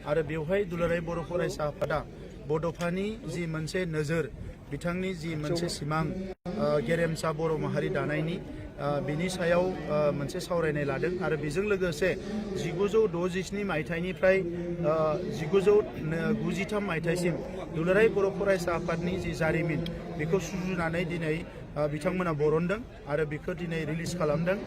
आरो बेवहाय दुलाराय बर' फरायसा आफादा बड'फानि जि मोनसे नोजोर बिथांनि जि मोनसे सिमां गेरेमसा बर' माहारि दानायनि बिनि सायाव मोनसे सावरायनाय लादों आरो बेजों लोगोसे 1967 मायथाइनिफ्राय 1993 मायथाइसिम दुलाराय बर' फरायसा आफादनि जि जारिमिन बेखौ सुजुनानै दिनै बिथांमोना बरनदों आरो बेखौ दिनै रिलिज खालामदों।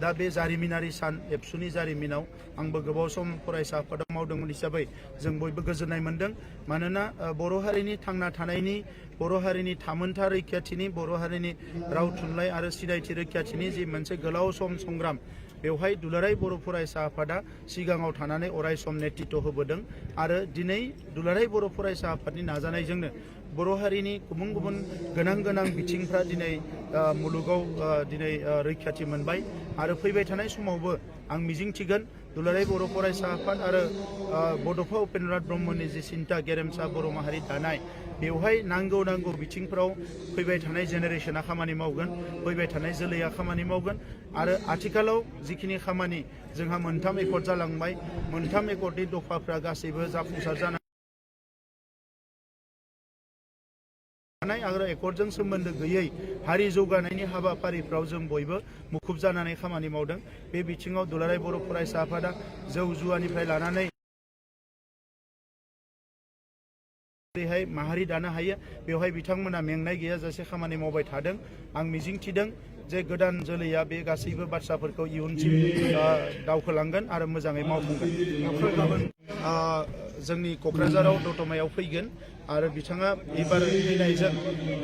दा बे जारिमिनारि सान एबसुनि जारिमिनाव आंबो गोबाव सम फरायसा आफादाव मावदोंमोन हिसाबै जों बयबो गोजोननाय मोनदों। मानोना बर' हारिनि थांना थानायनि, बर' हारिनि थामोनथा रैखाथिनि, बर' हारिनि राव थुनलाइ आरो सिनायथि रैखाथिनि जि मोनसे गोलाव सम संग्राम बेवहाय दुलाराय बर' फरायसा आफादा सिगाङाव थानानै अराय सम नेतृत्व होबोदों आरो दिनै दुलाराय बर' फरायसा आफादनि नाजानायजोंनो बर' हारिनि गुबुन गुबुन गोनां बिथिंफ्रा दिनै मुलुगाव दिनै रैखाथि मोनबाय आरो फैबाय थानाय समावबो आं मिजिंथिगोन दुलाराय बर' फरायसा आफाद आरो बड'फा उपेन्द्रनाथ ब्रह्मनि जि सिन्था गेरेमसा बर' माहारि दानाय बेवहाय नांगौ बिथिंफोराव फैबाय थानाय जेनेरेशना खामानि मावगोन, फैबाय थानाय जोलैया खामानि मावगोन आरो आथिखालाव जिखिनि खामानि जोंहा 3 एकर्ड जालांबाय, 3 एकर्डनि दफाफ्रा गासैबो जाफुंसार जानाय आरो एकर्डजों सोमोन्दो गैयै हारि जौगानायनि हाबाफारिफ्राव जों बयबो मुखुब जानानै खामानि मावदों। बे बिथिङाव दुलाराय बर' फरायसा आफादा जौ जुवानिफ्राय लानानै रैहाय माहारि दानो हायो बेवहाय बिथांमोना मेंनाय गैयाजासे खामानि मावबाय थादों। आं मिजिंथिदों जे गोदान जोलैया बे गासैबो बाथ्राफोरखौ इयुनसिम दावखोलांगोन आरो मोजाङै मावफुंगोन। जोंनि क'क्राझाराव दतमायाव फैगोन आरो बिथाङा एबार फैनायजों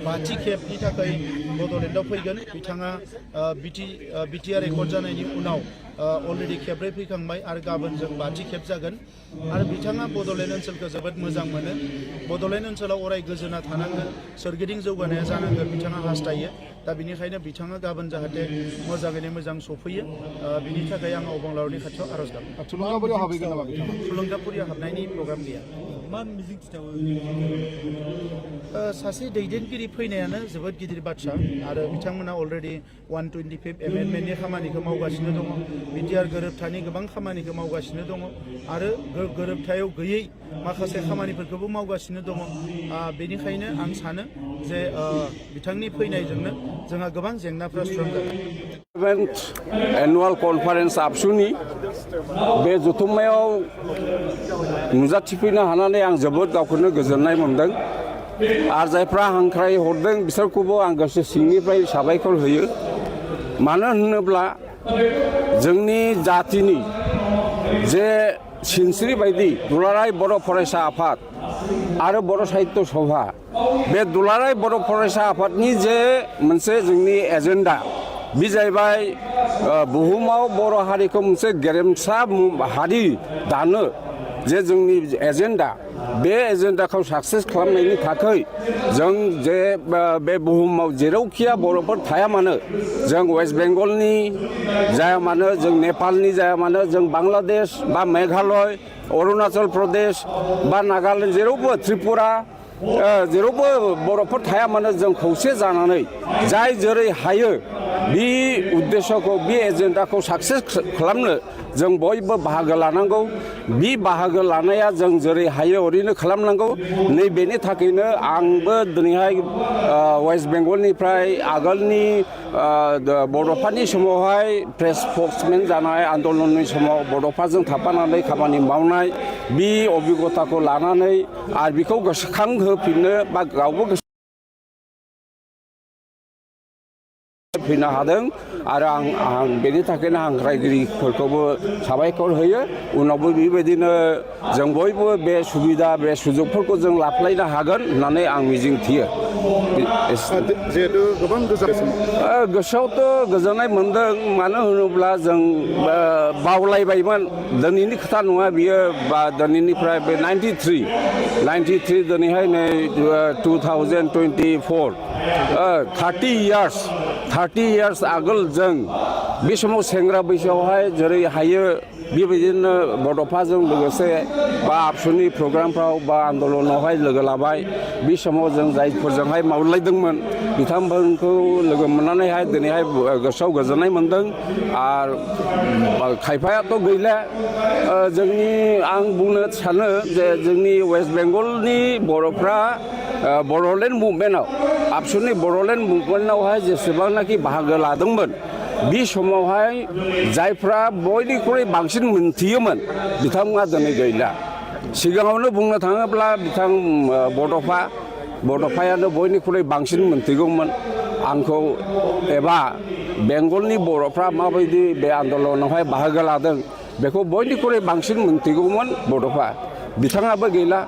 5थि खेबनि थाखाय बड'लेण्डआव फैगोन। बिथाङा बिटिआर रेकर्ड जानायनि उनाव अलरेडि खेबब्रै फैखांबाय आरो गाबोन जों 5थि खेब जागोन आरो बिथाङा बड'लेण्ड ओनसोलखौ जोबोद मोजां मोनो। बड'लेण्ड ओनसोलाव अराय गोजोना थानांगोन, सोरगिदिं जौगानाया जानांगोन बिथाङा हास्थायो। दा बिनिखायनो बिथाङा गाबोन जाहाथे मोजाङैनो मोजां सफैयो बिनि थाखाय आं अबंलावरिनि खाथियाव आर'ज गाबो। थुलुंगापुरियाव हाबहैगोन नामा बिथाङा? थुलुंगापुरियाव हाबनायनि प्रग्राम गैया। सासे दैदेनगिरि फैनायानो जोबोद गिदिर बाथ्रा आरो बिथांमोना अलरेडि 125 एमेन्डमेन्टनि खामानिखौ मावगासिनो दङ, बिटिआर गोरोबथानि गोबां खामानिखौ मावगासिनो दङ आरो गोरोबथायाव गैयै माखासे खामानिफोरखौबो मावगासिनो दङ। बेनिखायनो आं सानो जे बिथांनि फैनायजोंनो जोंहा गोबां जेंनाफ्रा सुस्रांजागोन। एनुअल कनफारेन्स आबसुनि बे जथुम्मायाव नुजाथिफैनो हानानै आं जोबोद गावखौनो गोजोननाय मोनदों आरो जायफ्रा हांख्राय हरदों बिसोरखौबो आं गोसो सिंनिफ्राय साबायखर होयो। मानो होनोब्ला जोंनि जातिनि जे सिनस्रि बायदि दुलाराय बर' फरायसा आफाद आरो बर' साहित्य सभा, बे दुलाराय बर' फरायसा आफादनि जे मोनसे जोंनि एजेन्डा बे जाहैबाय बुहुमाव बर' हारिखौ मोनसे गेरेमसा हारि दानो जे जोंनि एजेन्डा, बे एजेन्डाखौ साक्सेस खालामनायनि थाखाय जों जे बे बुहुमाव जेरावखिया बर'फोर थाया मानो, जों वेस्ट बेंगलनि जाया मानो, जों नेपालनि जाया मानो, जों बांलादेश बा मेघालय, अरुणाचल प्रदेश बा नागालेण्ड, जेरावबो त्रिपुरा, जेरावबो बर'फोर थाया मानो जों खौसे जानानै जाय जेरै हायो बे उद्देश्यखौ, बे एजेन्डाखौ साक्सेस खालामनो जों बयबो बाहागो लानांगौ। बे बाहागो लानाया जों जेरै हायो ओरैनो खालामनांगौ। नैबेनि थाखायनो आंबो दिनैहाय वेस्ट बेंगलनिफ्राय आगोलनि बड'फानि समावहाय प्रेस स्पक्समेन जानाय आन्दलननि समाव बड'फाजों थाफानानै खामानि मावनाय बे अबिगथाखौ लानानै आरो बेखौ गोसोखांहोफिननो बा गावबो फैनो हादों आरो आं बेनि थाखायनो हांख्रायगिरिफोरखौबो साबायखर होयो। उनावबो बेबायदिनो जों बयबो बे सुबिदा, बे सुजुगफोरखौ जों लाफ्लायनो हागोन होननानै आं मिजिंथियो। जिहेतु गोबां गोसोआवथ' गोजोननाय मोनदों। मानो होनोब्ला जों बावलायबायमोन, दिनैनि खोथा नङा बियो, बा दिनैनिफ्राय बे 93 दिनैहाय नै 2024 30 इयार्स आगोल जों बे समाव सेंग्रा बैसोआवहाय जेरै हायो बेबायदिनो बड'फाजों लोगोसे बा आबसुनि प्रग्रामफ्राव बा आन्दलनावहाय लोगो लाबाय बे समाव जों जायफोरजोंहाय मावलायदोंमोन बिथांमोनखौ लोगो मोननानैहाय दिनैहाय गोसोआव गोजोननाय मोनदों आरो खायफायाथ' गैला जोंनि आं बुंनो सानो जे जोंनि वेस्ट बेंगलनि बर'फ्रा बड'लेण्ड मुभमेन्टआव आबसुनि बड'लेण्ड मुभमेन्टआवहाय जेसेबांनाखि बाहागो लादोंमोन बे समावहाय जायफ्रा बयनिख्रुइ बांसिन मोनथियोमोन बिथांमोना दिनै गैला सिगाङावनो बुंनो थाङोब्ला बिथां बड'फायानो बयनिख्रुइ बांसिन मोनथिगौमोन आंखौ एबा बेंगलनि बर'फ्रा माबायदि बे आन्दलनावहाय बाहागो लादों बेखौ बयनिख्रुइ बांसिन मोनथिगौमोन बड'फा बिथाङाबो गैला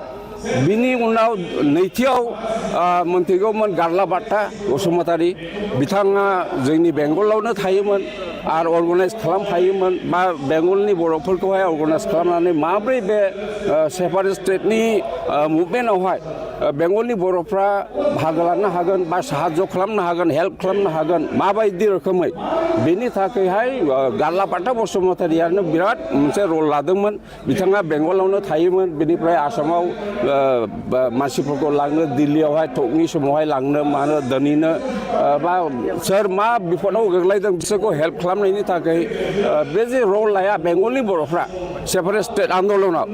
बिनि उनाव नैथियाव मोनथिगौमोन गारलाबाथा बसुमतारी बिथाङा जोंनि बेंगलावनो थायोमोन आरो अर्गानाइज खालामफायोमोन बा बेंगलनि बर'फोरखौहाय अर्गानाइज खालामनानै माब्रै बे सेपारेट स्टेटनि मुभमेन्टआवहाय बेंगलनि बर'फ्रा बाहागो लानो हागोन बा साहाय्य खालामनो हागोन हेल्प खालामनो हागोन माबायदि रोखोमै बेनि थाखायहाय गारलाबाथा बसुमतारीयानो बिराद मोनसे रल लादोंमोन बिथाङा बेंगलावनो थायोमोन बेनिफ्राय आसामाव मानसिफोरखौ लांनो दिल्लीयावहाय टकनि समावहाय लांनो मानो दोनहैनो बा सोर मा बिपदआव गोग्लैदों बिसोरखौ हेल्प खालामनायनि थाखाय बे जे रल लाया बेंगलनि बर'फ्रा सेपारेट स्टेट आन्दलनाव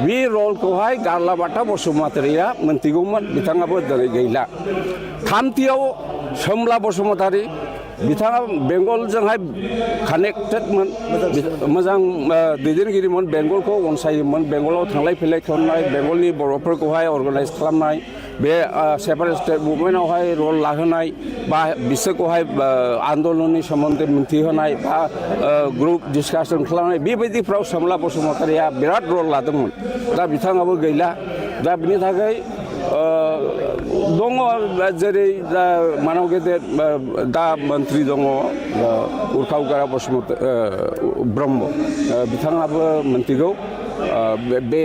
बे रलखौहाय गारलाबाथा बसुमतारीया मोनथिगौमोन बिथाङाबो दिनै गैला थामथियाव सोमला बसुमतारी बिथाङा बेंगलजोंहाय कानेक्टेडमोन मोजां दैदेनगिरिमोन बेंगलखौ अनसायोमोन बेंगलाव थांलाय फैलाय खालामनाय बेंगलनि बर'फोरखौहाय अर्गानाइज खालामनाय बे सेपारेट स्टेट मुभमेन्टआवहाय रल लाहोनाय बा बिसोरखौहाय आन्दलननि सोमोन्दै मिन्थिहोनाय बा ग्रुप डिसकासन खालामनाय बेबायदिफ्राव सोमला बसुमतारीया बिराद रल लादोंमोन दा बिथाङाबो गैला दा बिनि थाखाय दङ जेरै दा मानाव गेदेर दा मन्त्रि दङ उरखाव ब्रह्म बिथाङाबो मोनथिगौ बे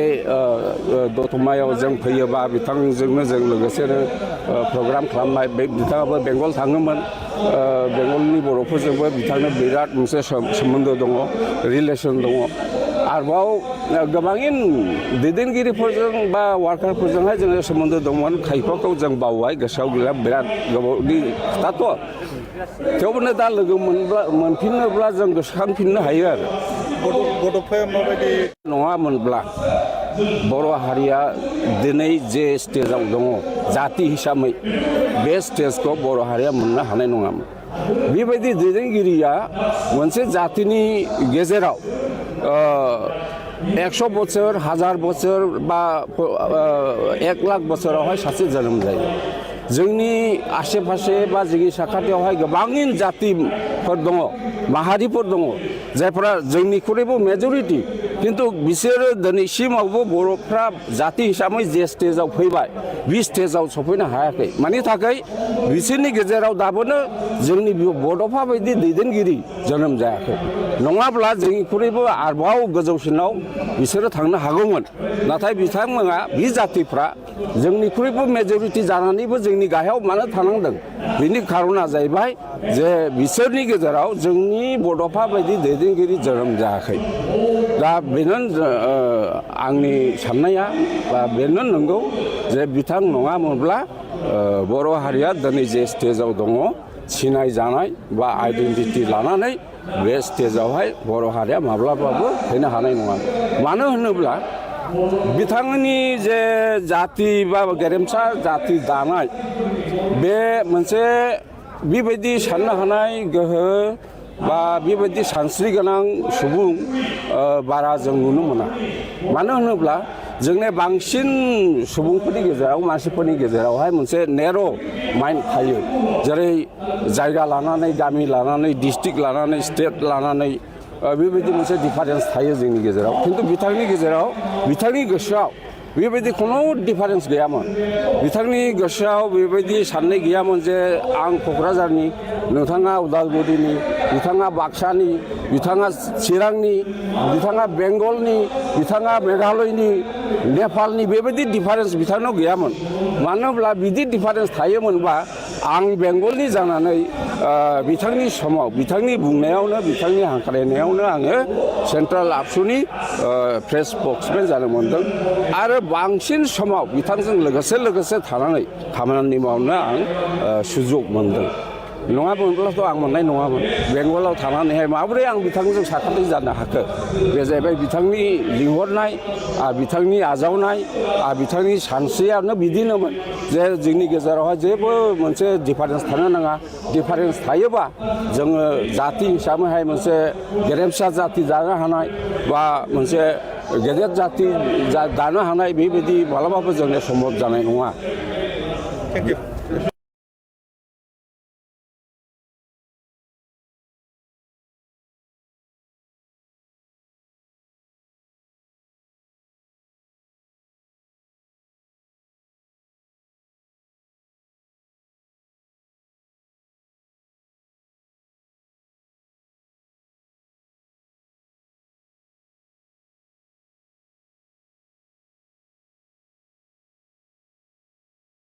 दतमायाव जों फैयोबा बिथांजोंनो जों लोगोसेनो प्रग्राम खालामनाय बे बिथाङाबो बेंगल थाङोमोन बेंगलनि बर'फोरजोंबो बिथांनो बिराद मोनसे सोमोन्दो दङ रिलेसन दङ आरोबाव गोबाङै दैदेनगिरिफोरजों बा वार्कारफोरजोंहाय जोङो सोमोन्दो दंमोन खायफाखौ जों बावबाय गोसोआव गैला बिराद गोबावनि खोथाथ' थेवबो दा लोगो मोनफिनोब्ला जों गोसोखांफिननो हायो आरो बड'फाया माबायदि नङामोनब्ला बर' हारिया दिनै जे स्टेजाव दङ जाति हिसाबै बे स्टेजखौ बर' हारिया मोननो हानाय नङामोन बेबायदि दैदेनगिरिया मोनसे जातिनि गेजेराव 100 बोसोर 1000 बोसोर बा 1 लाख बोसोरावहाय सासे जोनोम जायो जोंनि आसे पासे बा जोंनि साखाथियावहाय गोबां जातिफोर दङ माहारिफोर दङ जायफोरा जोंनिख्रुइबो मेजरिटि खिन्थु बिसोरो दिनैसिमावबो बर'फ्रा जाति हिसाबै जे स्टेजाव फैबाय बे स्टेजाव सफैनो हायाखै मानि थाखाय बिसोरनि गेजेराव दाबोनो जोंनि बड'फा बायदि दैदेनगिरि जोनोम जायाखै नङाब्ला जोंनिख्रुइबो आरोबाव गोजौसिनाव बिसोरो थांनो हागौमोन नाथाय बिथांमोना बे जातिफ्रा जोंनिख्रुइबो मेजरिटि जानानैबो जोंनि गाहायाव मानो थानांदों बिनि खारना जाहैबाय जे बिसोरनि गेजेराव जोंनि बड'फा बायदि दैदेनगिरि जोनोम जायाखै दा बेनो आंनि साननाया बा बेनो नंगौ जे बिथां नङामोनब्ला बर' हारिया दिनै जे स्टेजाव दङ सिनाय जानाय बा आइडेन्टिटि लानानै बे स्टेजावहाय बर' हारिया माब्लाबाबो फैनो हानाय नङा मानो होनोब्ला बिथांनि जे जाति बा गेरेमसा जाति दानाय बे मोनसे बेबायदि साननो हानाय गोहो बा बेबायदि सानस्रि गोनां सुबुं बारा जों नुनो मोना मानो होनोब्ला जोंनि बांसिन सुबुंफोरनि गेजेराव मानसिफोरनि गेजेरावहाय मोनसे नेर' माइन्ड थायो जेरै जायगा लानानै गामि लानानै डिस्ट्रिक्ट लानानै स्टेट लानानै बेबायदि मोनसे डिफारेन्स थायो जोंनि गेजेराव खिन्थु बिथांनि गेजेराव बिथांनि गोसोआव बेबायदि खुनु डिफारेन्स गैयामोन बिथांनि गोसोआव बेबायदि साननाय गैयामोन जे आं क'क्राझारनि नोंथाङा उदालगुरिनि बिथाङा बाक्सानि बिथाङा चिरांनि बिथाङा बेंगलनि बिथाङा मेघालयनि नेपालनि बेबायदि डिफारेन्स बिथांनाव गैयामोन मानो होनब्ला बिदि डिफारेन्स थायोमोनबा आं बेंगलनि जानानै बिथांनि समाव बिथांनि बुंनायावनो बिथांनि हांख्रायनायावनो आङो सेन्ट्रेल आबसुनि प्रेस स्पक्समेन जानो मोनदों आरो बांसिन समाव बिथांजों लोगोसे थानानै खामानि मावनो आं सुजुग मोनदों नङामोनब्लाथ' आं मोननाय नङामोन बेंगलाव थानानैहाय माबोरै आं बिथांजों साखाथि जानो हाखो बे जाहैबाय बिथांनि लिंहरनाय बिथांनि आजावनाय बिथांनि सानस्रियानो बिदिनोमोन जे जोंनि गेजेरावहाय जेबो मोनसे डिफारेन्स थानो नाङा डिफारेन्स थायोबा जोङो जाति हिसाबैहाय मोनसे गेरेमसा जाति दानो हानाय बा मोनसे गेदेर जाति दानो हानाय बेबायदि मालाबाबो जोंनि सम्भब जानाय नङा। Thank you